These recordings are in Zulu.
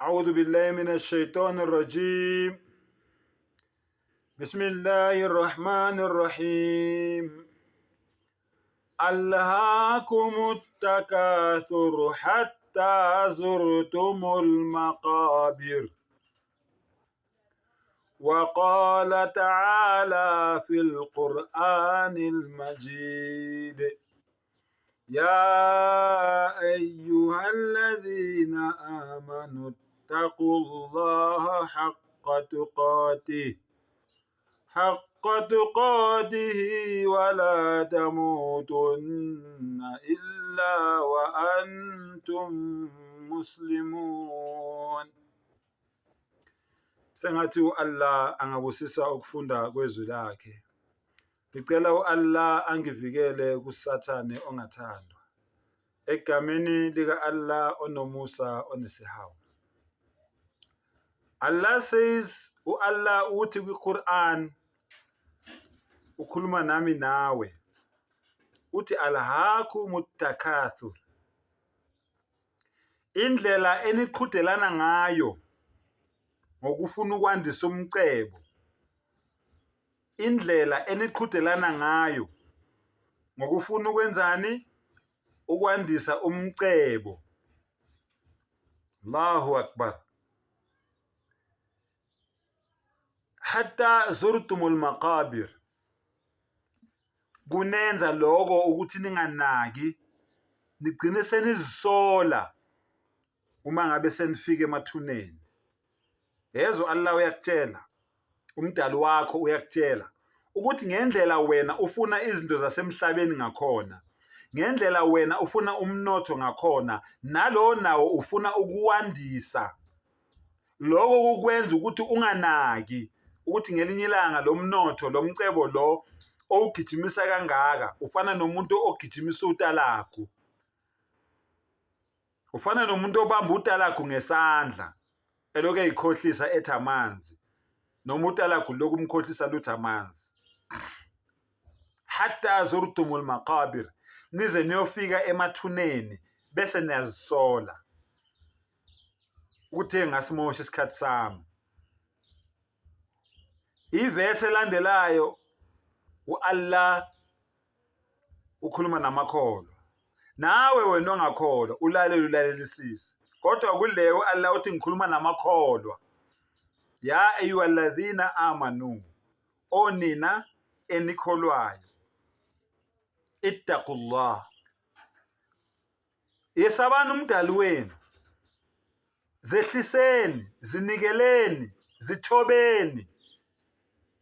أعوذ بالله من الشيطان الرجيم بسم الله الرحمن الرحيم ألهاكم التكاثر حتى زرتم المقابر وقال تعالى في القرآن المجيد يا أيها الذين آمنوا اتقوا الله حق تقاته حق تقاته ولا تموتن إلا وأنتم مسلمون. Sengathi u-Allah angabusisa ukufunda kwezwi lakhe. Ngicela u-Allah angivikele kuSathane ongathandwa. Egameni lika-Allah onomusa onesihawu. Allah says, u-Allah uthi kwi-Quran, ukhuluma nami nawe, uthi alhakumut takathur, indlela eniqhudelana ngayo ngokufuna ukwandisa umcebo, indlela eniqhudelana ngayo ngokufuna ukwenzani? Ukwandisa umcebo. Allahu Akbar. Hatta zurtumul maqabir, kunenza lokho ukuthi ninganaki, nigcine senizisola uma ngabe senifika emathuneni. Yezwa, Allah uyakutshela, umdali wakho uyakutshela ukuthi ngendlela wena ufuna izinto zasemhlabeni ngakhona, ngendlela wena ufuna umnotho ngakhona, nalowo nawo ufuna ukuwandisa. Lokho kukwenza ukuthi unganaki ukuthi ngelinye ilanga lo mnotho, lo mcebo lo owugijimisa kangaka, ufana nomuntu ogijimisa utalagu. Ufana nomuntu obamba utalagu ngesandla elokhu eyikhohlisa ethi amanzi, noma utalagu lokhu umkhohlisa luthi amanzi. Hatta zurtumul maqabir, nize niyofika emathuneni bese niyazisola ukuthi ngasimosha isikhathi sami. Ivesi elandelayo u-Allah ukhuluma namakholwa, nawe wena ongakholwa ulalele ulalelisise. Kodwa kuleyo u-Allah uthi ngikhuluma namakholwa, ya ayyuhalladhina amanu, onina enikholwayo, ittaqullah, yesabani umdali wenu, zehliseni, zinikeleni, zithobeni,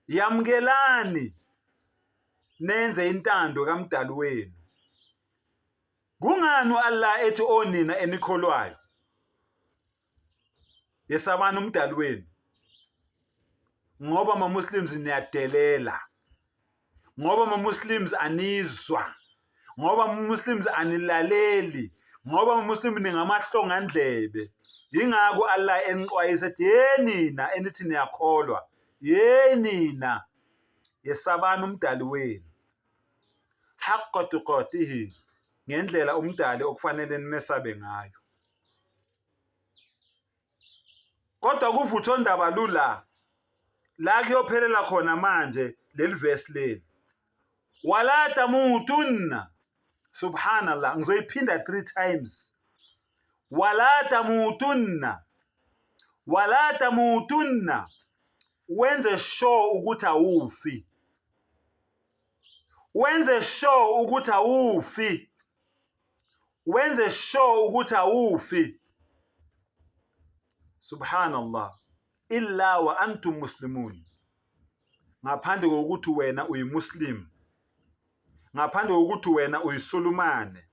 yamukelani, nenze intando kaMdali wenu. Kungani u-Allah ethi onina enikholwayo, yesabani umdali wenu? Ngoba ama-Muslims niyadelela, ngoba ama-Muslims anizwa, ngoba ama-Muslims anilaleli, ngoba ama-Muslim ningamahlongandlebe. Yingakho u-Allah enixwayisa ethi, ye nina enithi niyakholwa, ye nina, yesabani umdali wenu haqqa tuqatihi, ngendlela umdali okufanele nimesabe ngayo. Kodwa kuvuthondaba lula la kuyophelela khona manje leli verse leli, wala tamutunna. Subhanallah, ngizoyiphinda 3 times. Wala tamutunna, wala tamutunna, wenze sure ukuthi awufi, wenze sure ukuthi awufi, wenze sure ukuthi awufi. Subhanallah, illa wa antum muslimun, ngaphandle kokuthi wena uyimuslim, ngaphandle kokuthi wena uyisulumane,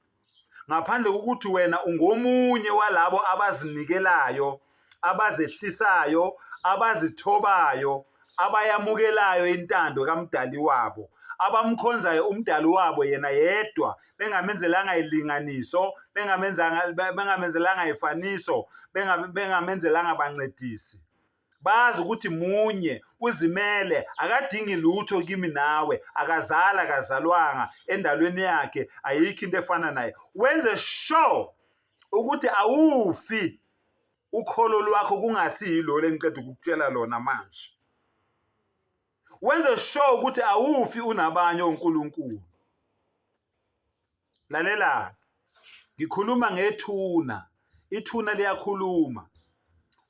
ngaphandle kokuthi wena ungomunye walabo abazinikelayo, abazehlisayo, abazithobayo, abayamukelayo intando kaMdali wabo, abamkhonzayo uMdali wabo yena yedwa, bengamenzelanga ilinganiso, bengamenzelanga ifaniso, bengamenzelanga bancedisi. Bazi ukuthi munye, uzimele, akadingi lutho kimi nawe, akazali, akazalwanga, endalweni yakhe ayikho into efana naye. Wenze sure ukuthi awufi. Ukholo lwakho kungasiyilo lengiqeda ukukutshela lona manje. Wenze sure ukuthi awufi unabanye onkulunkulu. Lalela, ngikhuluma ngethuna, ithuna liyakhuluma.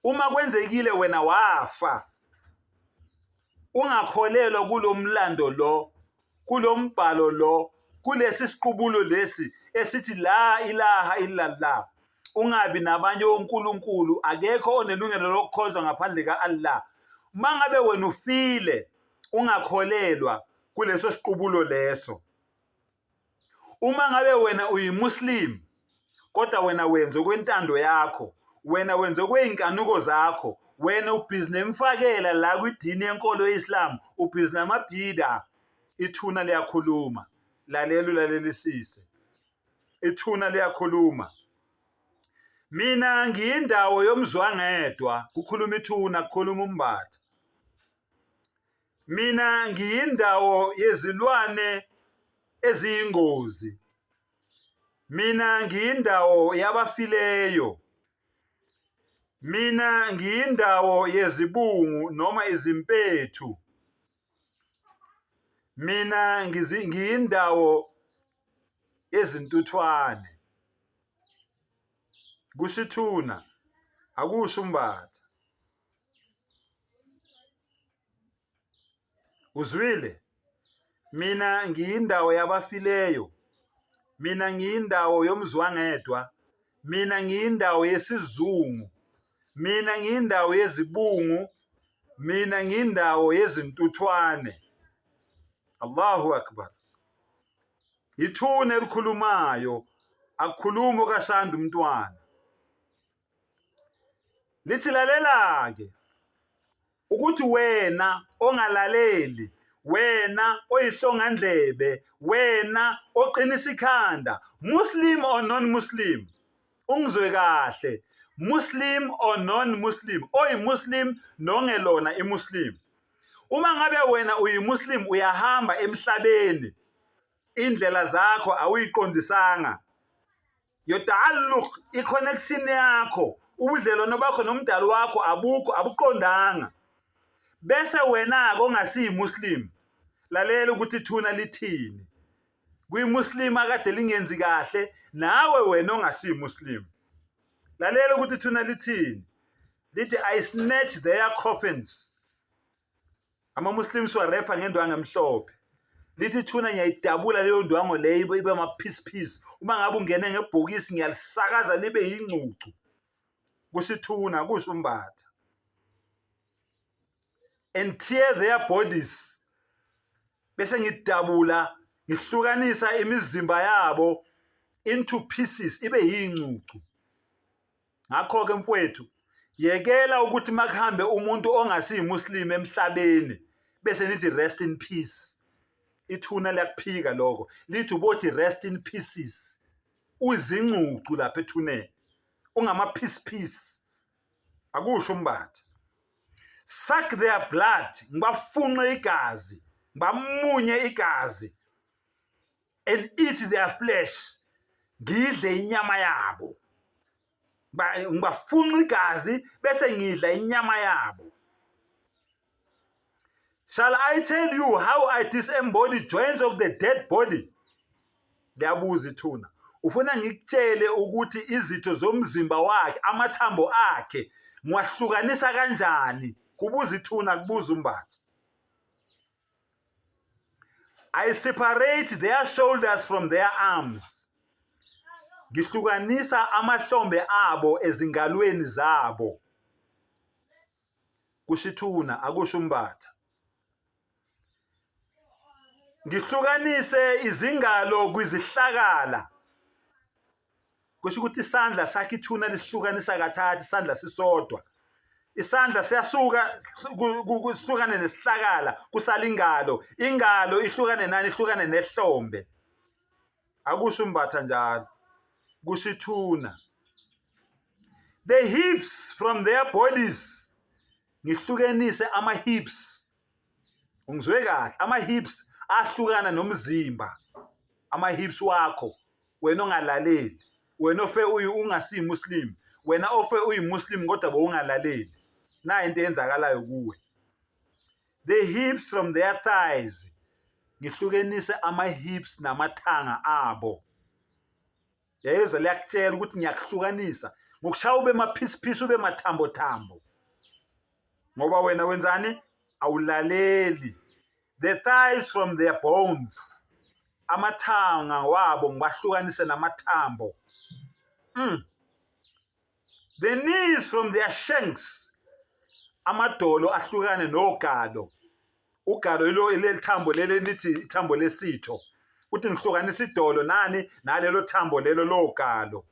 Uma kwenzekile wena wafa ungakholelwa kulo mlando lo, kulo mbhalo lo, kulesi siqubulo lesi esithi la ilaha illallah, ungabi nabanye onkulunkulu, akekho onelungelo lokukhonzwa ngaphandle ka-Allah. Uma ngabe wena ufile ungakholelwa kuleso siqubulo leso, Uma ngabe wena uyiMuslim kodwa wena wenza okwentando yakho, wena wenza okwey'nkanuko zakho, wena ubhizi nemfakela la kwidini yenkolo ye-Islam, ubhizi namabhida, ithuna liyakhuluma. Lalela ulalelisise. Ithuna liyakhuluma. Mina ngiyindawo yomzwangedwa, kukhuluma ithuna, kukhuluma uMbatha. Mina ngiyindawo yezilwane eziyingozi. Mina ngiyindawo yabafileyo. Mina ngiyindawo yezibungu noma izimpethu. Mina ngiyindawo yezintuthwane. Kusho ithuna, akusho uMbatha. Uzwile? Mina ngiyindawo yabafileyo. Mina ngiyindawo yomzwangedwa. Mina ngiyindawo yesizungu. Mina ngiyindawo yezibungu. Mina ngiyindawo yezintuthwane. Allahu Akbar. Ithuna elikhulumayo akukhulumi okaShandu umntwana. Lithi lalela-ke ukuthi wena ongalaleli, wena oyihlongandlebe, wena oqinisa ikhanda, Muslim or non-Muslim, ungizwe kahle, Muslim or non-Muslim, oyi-Muslim nongelona i-Muslim. Uma ngabe wena uyi-Muslim uyahamba emhlabeni, indlela zakho awuyiqondisanga, Your ta'alluq, i-connection yakho, ubudlelwano bakho nomdali wakho abukho, abuqondanga. Bese wena-ke ongasiyi-Muslim, lalela ukuthi ithuna lithini. Kwi-Muslim akade lingenzi kahle, nawe wena ongasiyi-Muslim. Lalela ukuthi ithuna lithini. Lithi, I snatch their coffins. Ama-Muslims warepha ngendwangu emhlophe. Lithi ithuna ngiyayidabula leyo ndwangu leyo ibe ama-piece piece. Uma ngabe ungene ngebhokisi ngiyalisakaza libe yingcucu. Kusho ithuna, kusho uMbatha. And tear their bodies. Bese ngidabula ngihlukanisa imizimba yabo into pieces ibe yingcucu. Ngakho-ke mfwethu, yekela ukuthi makuhambe umuntu ongasiyimuslim emhlabeni bese nithi rest in peace. Ithuna liyakuphika lokho, lithi ubothi rest in pieces. Uzincucu lapha ethuneni, ungama-piece piece. Akusho uMbatha. Suck their blood, ngibafunxe igazi, ngibamunye igazi and eat their flesh, ngidle inyama yabo. Ngibafunxa igazi bese ngidla inyama yabo. Shall I tell you how I disembody joints of the dead body? Liyabuza ithuna. Ufuna ngikutshele ukuthi izitho zomzimba wakhe, amathambo akhe, ngiwahlukanisa kanjani? Kubuza ithuna, kubuza uMbatha. I separate their shoulders from their arms. Ngihlukanisa amahlombe abo ezingalweni zabo. Kusho ithuna, akusho uMbatha. Ngihlukanise izingalo kwizihlakala. Kusho ukuthi isandla sakhe ithuna lisihlukanisa kathathu, isandla sisodwa. Isandla siyasuka kusihlukane nesihlakala, kusala ingalo. Ingalo ihlukane nani? Ihlukane nehlombe. Akusho uMbatha njalo. Kusho ithuna. The hips from their bodies. Ngihlukenise ama-hips. Ungizwe kahle, ama-hips ahlukana nomzimba. Ama-hips wakho wena ongalaleli, wena ofe ungasiyi Muslim, Wena ofe uyimuslim kodwa bowungalaleli, nayi into eyenzakalayo kuwe. The hips from their thighs, ngihlukenise ama-hips namathanga abo. Yayizwa liyakutshela ukuthi ngiyakuhlukanisa ngokushaya ube maphisiphisi ube mathambothambo, ngoba wena wenzani? Awulaleli. The thighs from their bones, amathanga wabo ngibahlukanise namathambo. The knees from their shanks, amadolo ahlukane nogalo. Ugalo ilo leli thambo leli lithi ithambo lesitho, uthi ngihlukanisa idolo nani nalelo thambo lelo logalo.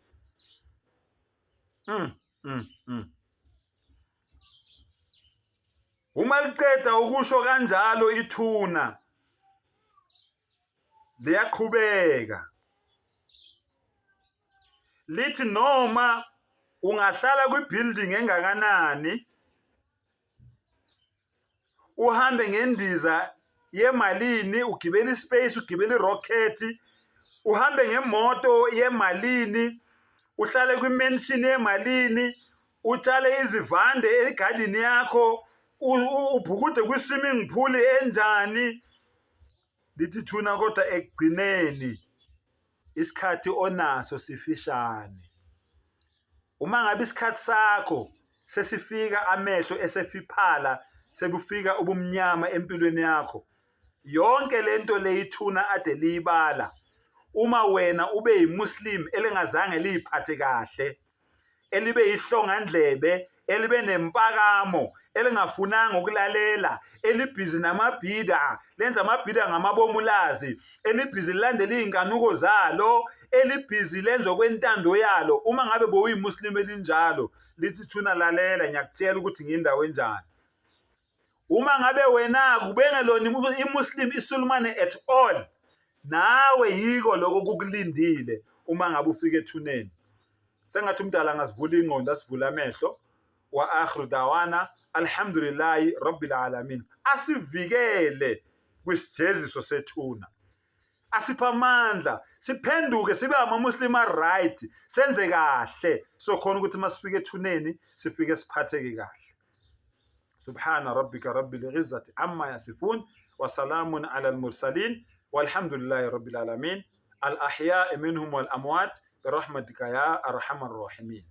Uma liqeda ukusho kanjalo ithuna liyaqhubeka lithi noma ungahlala kwi-building engakanani, uhambe ngendiza yemalini, ugibele ispace, ugibele irocket, uhambe ngemoto yemalini, uhlale kwi-mansion yemalini, utshale izivande egadini yakho, ubhukude kwi-swimming pool enjani, lithi thuna kodwa ekugcineni isikhathi onaso sifishane. Uma ngabe isikhathi sakho sesifika, amehlo esefiphala, sekufika ubumnyama empilweni yakho, yonke lento leyithuna ade liyibala, uma wena ube yimuslim elingazange liyiphathe kahle, elibe yihlongandlebe, elibe nempakamo, elingafunanga ukulalela, elibhizi namabhida, lenza amabhida ngamabomulazi, elibhizi lilandela iy'nkanuko zalo, elibhizi lenza okwentando yalo. Uma ngabe bowuyimuslim elinjalo, lithi thuna lalela, ngiyakutshela ukuthi ngiyindawo enjani. Uma ngabe wena kubengelona imuslim isulumane at all, nawe yiko lokho kukulindile uma ngabe ufika ethuneni. Sengathi umdala angasivula ingqondo, asivule amehlo. Wa akhiru dawana alhamdulillahi rabbil alamin. Asivikele kwisijeziso sethuna, asiphe amandla siphenduke sibe amamuslim a-right, senze kahle, sokhona ukuthi uma sifika ethuneni sifike siphatheke kahle. Subhana rabbika rabbil izzati amma yasifun wa salamun ala al-mursalin walhamdulillahi rabbil alamin al-ahya'i minhum wal amwat birahmatika ya arhamar rahimin.